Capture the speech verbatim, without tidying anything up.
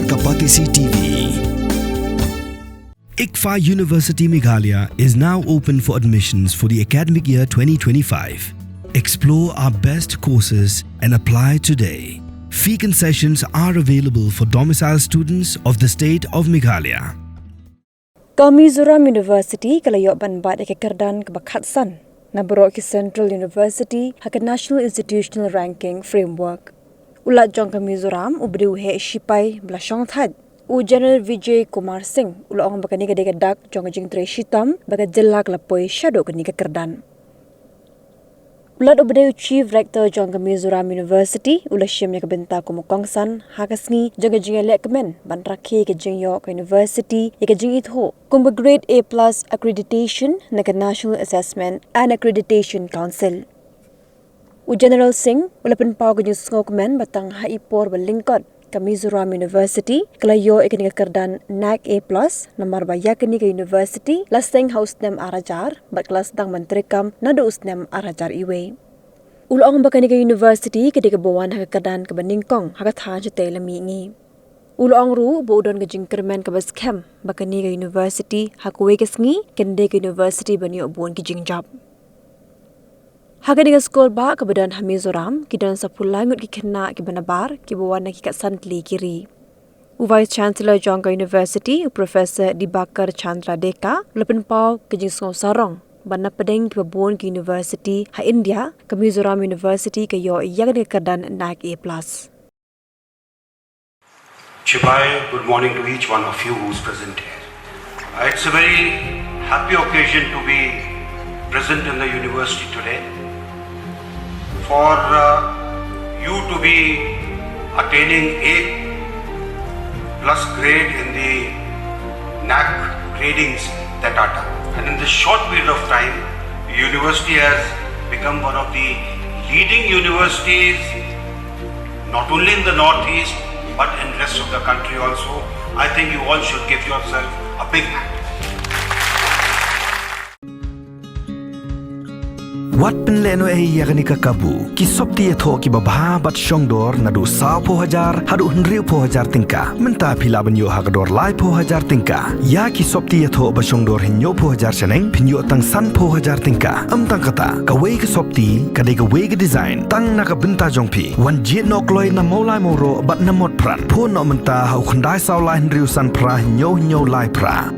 Kapatisi T V. ICFAI University Meghalaya is now open for admissions for the academic year twenty twenty-five. Explore our best courses and apply today. Fee concessions are available for domicile students of the state of Meghalaya. Ka Mizoram University ka la ïoh ban bat ïa ka kyrdan kaba khatsan na baroh ki Central University ha ka National Institutional Ranking Framework. U Lat jong ka Mizoram uba dei u Heh Shipai ba la shongthait, u General Vijay Kumar Singh, u la ong ba kane ka dei ka dak jong ka jingtrei shitom ba ka jylla ka la poi shaduh kane ka kyrdan. U Lat uba dei u Chief Rector jong ka Mizoram University u la shim ïa ka bynta kum u kongsan ha ka sngi jong ka jingïalehkmen ban rakhe ka jingïoh ka University ïa ka jingithuh kum ka Grade A plus accreditation na ka National Assessment and Accreditation Council. U General Singh u la pynpaw ka jingsngewkmen ba tang ha i por ba lyngkot, ka Mizoram University ka la ïoh ïa kane ka kyrdan NAAC A plus, namar ba ïa kane ka university la seng ha u snem ar hajar bad ka la sdang ban treikam naduh u snem ar hajar wei. U la ong ba kane ka university ka dei kaba wan ha ka kyrdan kaba nyngkong ha ka thaiñ shatei la mihngi. U la ong ruh ba u don ka jingkyrmen kaba skhem ba kane ka university ha kawei ka sngi kan dei ka university ban ïoh bun ki jingjop. Ha kane ka skulbah kaba don ha Mizoram, ki don saphew lai ngut ki khynnah kiba nabar kiba wan na ki khatsan tylli ki ri. U Vice Chancellor jong ka University, u Professor Dibakar Chandra Deka, u la pynpaw ka jingsngew sarong ba napdeng kiba bun ki university ha India, ka Mizoram University ka ïoh ïa kane ka kyrdan NAAC A plus. Chibai, good morning to each one of you who's present here. Uh, it's a very happy occasion to be present in the university today. For uh, you to be attaining A plus grade in the NAAC gradings that are done. And in this short period of time, the university has become one of the leading universities, not only in the Northeast, but in rest of the country also. I think you all should give yourself a big hand. Wat pynlehnohei ïa kane ka kabu. Ki sopti ïathoh kiba bha bad shongdor naduh sawphew hajar haduh hynriewphew hajar tyngka. Mynta phi lah ban ïoh ha ka dor laiphew hajar tyngka. Ïa ki sopti ïathoh ba shongdor hynñiewphew hajar shaneng phin ïoh tang sanphew hajar tyngka. Ym tang kata, kawei ka sopti ka dei kawei ka design tang na ka bynta jong phi. Wan jied noh kloi na Mawlai Mawroh bad na Motphran. Phone noh mynta ha u khyndai saw lai hynriew san phra hynñiew hynñiew lai phra.